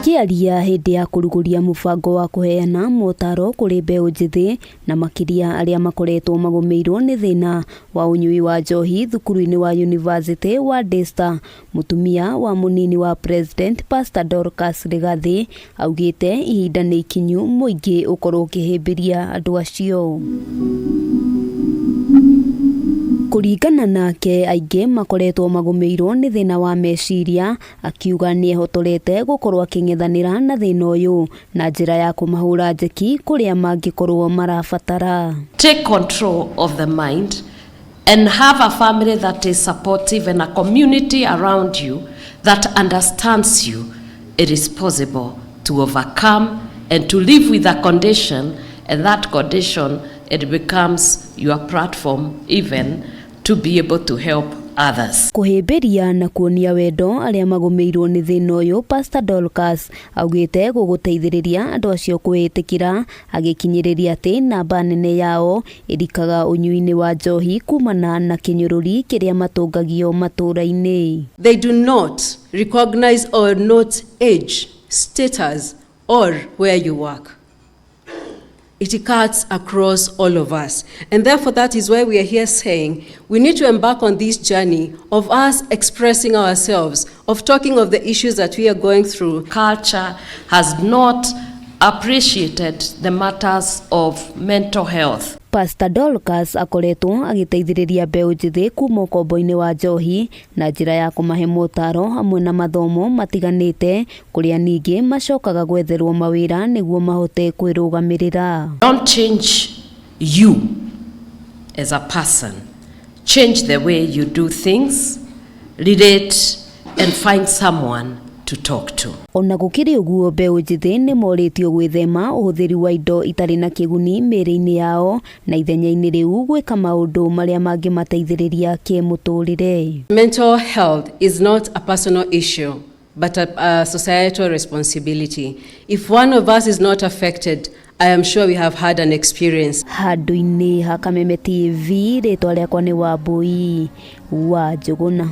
Akĩaria hĩndĩ ya kũrugũria mũbango wa kũheana motaro kũrĩ mbeũ njĩthĩ na makĩria arĩa makoretwo magũmĩirwo nĩ thĩna wa ũnyui wa njohi thukuru-inĩ wa University wa Daystar, mũtumia wa mũnini wa President Pastor Dorcas Rigathi augĩte ihinda nĩ ikinyu mũingĩ ũkorwo ũkĩhĩmbĩria andũ acio. Kũringana nake, aingĩ makoretwo magũmĩirwo nĩ thĩna wa meciria, akiuga nĩ ehotorete gũkorwo akĩng'ethanĩra na thĩna ũyũ na njĩra ya kũmahũra njeki kũrĩa mangĩkorwo marabatara. Take control of the mind and have a family that is supportive and a community around you that understands you. It is possible to overcome and to live with a condition, and that condition, it becomes your platform even to be able to help others. Kũhĩmbĩria na kuonia wendo arĩa magũmĩirwo nĩ thĩna ũyũ, Pastor Dorcas augĩte gũgũteithĩrĩria andũ acio kwĩĩtĩkĩra, agĩkinyĩrĩria atĩ namba nene yao ĩrikaga ũnyui-inĩ wa njohi kumana na kĩnyũrũri kĩrĩa matũngagio matũũra-inĩ. They do not recognize or note age, status, or where you work. It cuts across all of us. And therefore, that is why we are here saying we need to embark on this journey of us expressing ourselves, of talking of the issues that we are going through. Culture has not appreciated the matters of mental health. Pastor Dorcas akoretwo agĩteithĩrĩria mbeũ njĩthĩ kuma ũkombo-inĩ wa njohi na njĩra ya kũmahe motaro hamwe na mathomo matiganĩte, kũrĩa ningĩ macokaga gwetherwo mawĩra nĩguo mahote kwĩrũgamĩrĩra. Don't change you as a person. Change the way you do things, relate, and find someone to talk to. Ona gũkĩrĩ ũguo, mbeũ njĩthĩ nĩ morĩtio gwĩthema ũhũthĩri wa indo itarĩ na kĩguni mĩĩrĩ-inĩ yao na ithenya-inĩ rĩu gwĩka maũndũ marĩa mangĩmateithĩrĩria kĩmũtũrĩre. Mental health is not a personal issue, but a societal responsibility. If one of us is not affected, I am sure we have had an experience. Handũ-inĩ ha Kameme TV, rĩtwa rĩakwa nĩ Wambui wa Njũgũna.